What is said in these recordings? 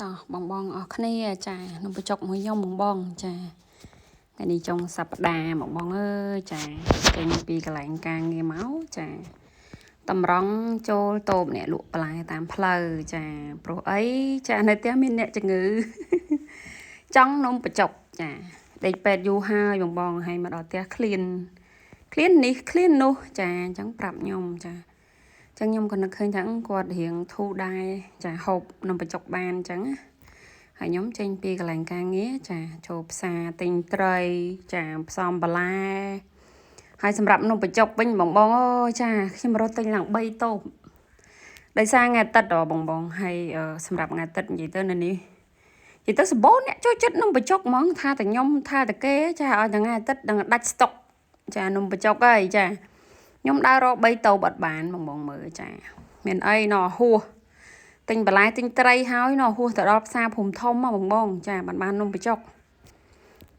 តោះបងបងអស់គ្នាចានំបញ្ចុកមួយខ្ញុំបងបងចាថ្ងៃនេះចុងសប្តាហ៍បងបងអើយចាចេញពីកន្លែងការងារមកចាតម្រង់ចូលតូបអ្នកលក់បន្លែតាមផ្លូវចាព្រោះអីចានៅផ្ទះមានអ្នកជំងឺ ចង់នំបញ្ចុកចាដេកពេទ្យយូរហើយបងបងហើយមកដល់ផ្ទះឃ្លានឃ្លាននេះឃ្លាននោះចាអញ្ចឹងប្រាប់ខ្ញុំចា ចឹងខ្ញុំក៏នឹកឃើញថាគាត់រៀងធូរដែរចាហូបនំបញ្ចុកបានអញ្ចឹងណាហើយខ្ញុំចេញពីកន្លែងការងារចាចូលផ្សារទិញត្រីចាផ្សំបន្លែហើយសម្រាប់នំបញ្ចុកវិញបងបងអូយចាខ្ញុំរត់ទិញឡើង3តូបដោយសារថ្ងៃអាទិត្យបងបងហើយសម្រាប់ថ្ងៃអាទិត្យនិយាយទៅនៅនេះនិយាយទៅសម្បូរអ្នកចូលចិត្តនំបញ្ចុកហ្មងថាតែខ្ញុំថាតែគេចាឲ្យតែថ្ងៃអាទិត្យដឹងដាច់ស្តុកចានំបញ្ចុកហើយចាខ្ញុំដើររក3តូបអត់បានបងបងមើលចាមានអីណោះហួសទិញបន្លែទិញត្រីហើយណោះហួសទៅដល់ផ្សារភូមិធំមកបងបងចាបានបាននំបញ្ចុក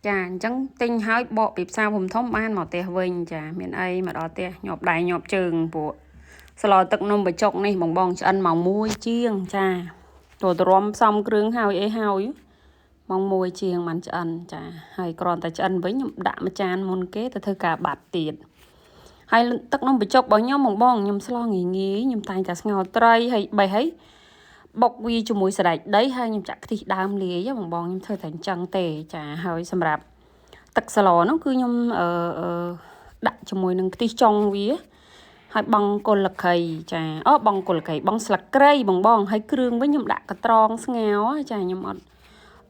ចាអញ្ចឹងទិញហើយបកពីផ្សារភូមិធំបានមកផ្ទះវិញចាមានអីមកដល់ផ្ទះញាប់ដៃញាប់ជើងពួកស្លទឹកនំបញ្ចុកនេះបងបងឆ្អិនម៉ោង1ជាងចាទទ្រាំផ្សំគ្រឿងហើយអីហើយម៉ោង1ជាងបានឆ្អិនចាហើយគ្រាន់តែឆ្អិនវិញខ្ញុំដាក់មួយចានមុនគេទៅធ្វើការបាត់ទៀតហើយទឹកនំបញ្ចុករបស់ខ្ញុំបងបងខ្ញុំស្លងាយងាយខ្ញុំតែងតែស្ងោរត្រីហើយបេះហើយបុកវាជាមួយសណ្តែកដីហើយខ្ញុំចាក់ខ្ទិះដើមលាយបងបងខ្ញុំធ្វើតែអញ្ចឹងទេចាហើយសម្រាប់ទឹកស្លនោះគឺខ្ញុំអឺដាក់ជាមួយនឹងខ្ទិះចុងវាហើយបង់គល់កីចាអូបង់គល់កីបង់ស្លឹកគ្រៃបងបងហើយគ្រឿងវិញខ្ញុំដាក់កត្រងស្ងោរចាខ្ញុំអត់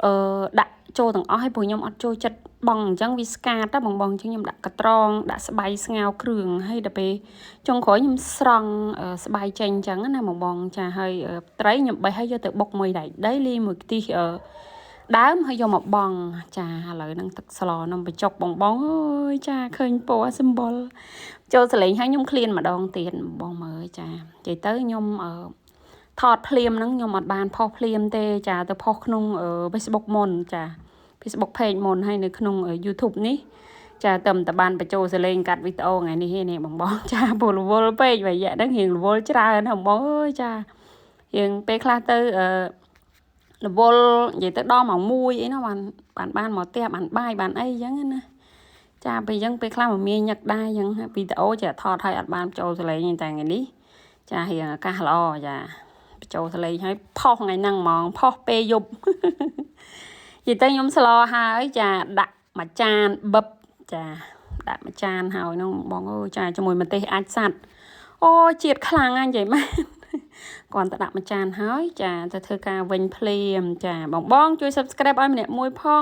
អឺដាក់ចូលទាំងអស់ហើយព្រោះខ្ញុំអត់ចូលចិត្តបងអញ្ចឹងវាស្កាតបងបងអញ្ចឹងខ្ញុំដាក់កត្រងដាក់ស្បៃស្ងោរគ្រឿងហើយដល់ពេលចុងក្រោយខ្ញុំស្រង់ស្បៃចេញអញ្ចឹងណាបងបងចាហើយត្រីខ្ញុំបេះហើយយកទៅបុកមួយដែកដីលាយមួយខ្ទិះដើមហើយយកមកបងចាឥឡូវហ្នឹងទឹកស្លនំបញ្ចុកបងបងអើយចាឃើញពណ៌សម្បុរចូលសលេងហើយខ្ញុំឃ្លានម្ដងទៀតបងមើលចានិយាយទៅខ្ញុំអឺថតភ្លាមហ្នឹងខ្ញុំអត់បានផុសភ្លាមទេចាទៅផុសក្នុង Facebook មុនចា Facebook page មុនហើយនៅក្នុង YouTube នេះចាតែតបានបញ្ចូលសលេងកាត់វីដេអូថ្ងៃនេះនេះបងបងចាព្រោះរវល់ពេករយៈហ្នឹងរៀងរវល់ច្រើនហ្នឹងបងអើយចារៀងពេលខ្លះទៅអឺរវល់និយាយទៅដល់ម៉ោង1អីនោះបានបានបានមកផ្ទះបានបាយបានអីអញ្ចឹងណាចាពេលអញ្ចឹងពេលខ្លះមមាញឹកដែរអញ្ចឹងវីដេអូចាថតឲ្យអត់បានចូលសលេងតែថ្ងៃនេះចារៀងឱកាសល្អចាបញ្ចូលសលេងឲ្យផុសថ្ងៃហ្នឹងហ្មងផុសពេលយប់ និយាយទៅខ្ញុំស្លហើយចាដាក់មួយចានបឹបចាដាក់មួយចានហើយហ្នឹងបងអើយចាជាមួយម្ទេសអាចសัตว์អូជាតិខ្លាំងណាស់និយាយមែនគ្រាន់តែដាក់មួយចានហើយចាទៅធ្វើការវិញភ្លាមចាបងបងជួយ Subscribe ឲ្យម្នាក់មួយផង។